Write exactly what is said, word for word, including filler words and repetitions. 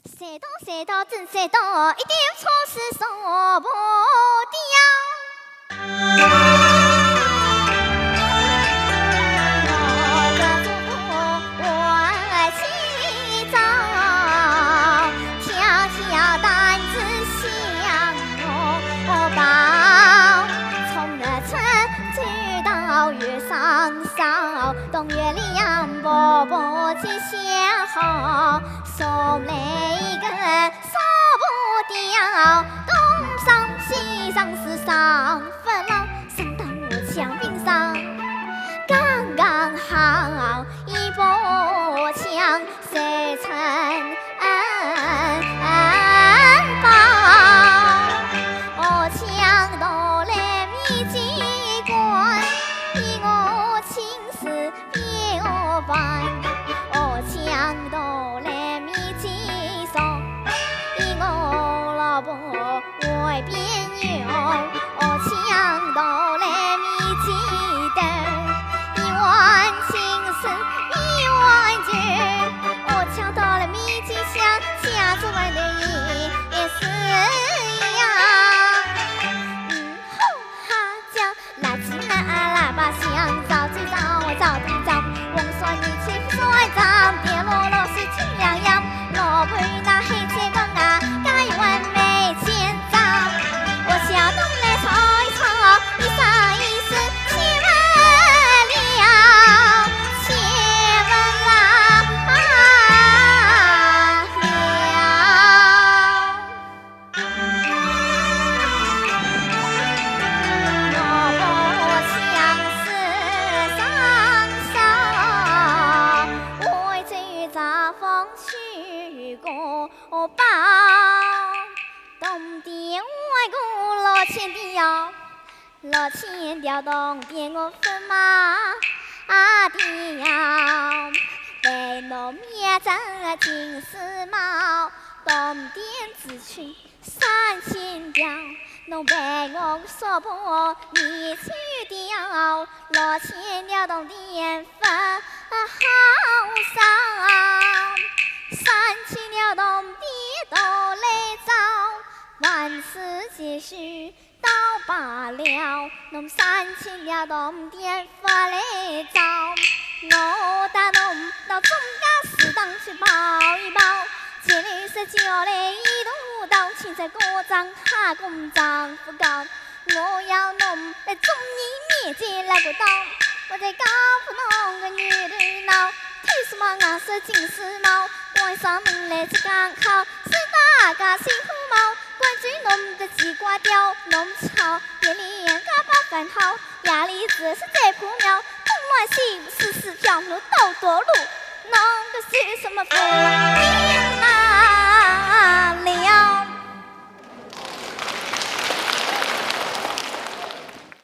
赛道，赛道，真赛道，一定要冲刺上不掉。我要做我去找，跳跳弹子向我跑，冲了冲，走到月上烧，当月亮婆婆去写好。 送来一个少不掉，东上西上是上不牢，上到我墙壁上，刚刚好一把枪，谁曾包？我枪到了没机关，比我轻是 别我烦，我抢到了米鸡上，比我老婆外边用，我抢到了米鸡蛋，一碗清水一碗酒，我抢到了米鸡香，抢出来的也是一样。嗯，吼哈叫。 拉起那喇叭响，早起早，早起早。我说你去说早，别啰啰嗦，尽量样。老婆那黑切光啊，该一碗没钱找。我小东来吵一吵，一吵一吵，千万了，千万了。 老千条东边我分妈啊的呀，被侬也在金丝帽，东边子去三千条，侬被我说破你去掉，老千条东边分好少，三千条东边都来找，万事皆是 倒罢了，侬三千条铜钿勿来找。我带侬到中间市场去跑一跑，千里是叫来一路到，现在过张哈公张不高。我要侬在众人面前来个到，我在告诉侬个女头脑，天是嘛硬是金丝帽，关上门来只刚好，是大家辛苦毛。 关注侬的西瓜雕，侬吃好，夜里眼看把饭好，夜里只是在铺庙，东乱西四四飘路到多路，侬个是什么风？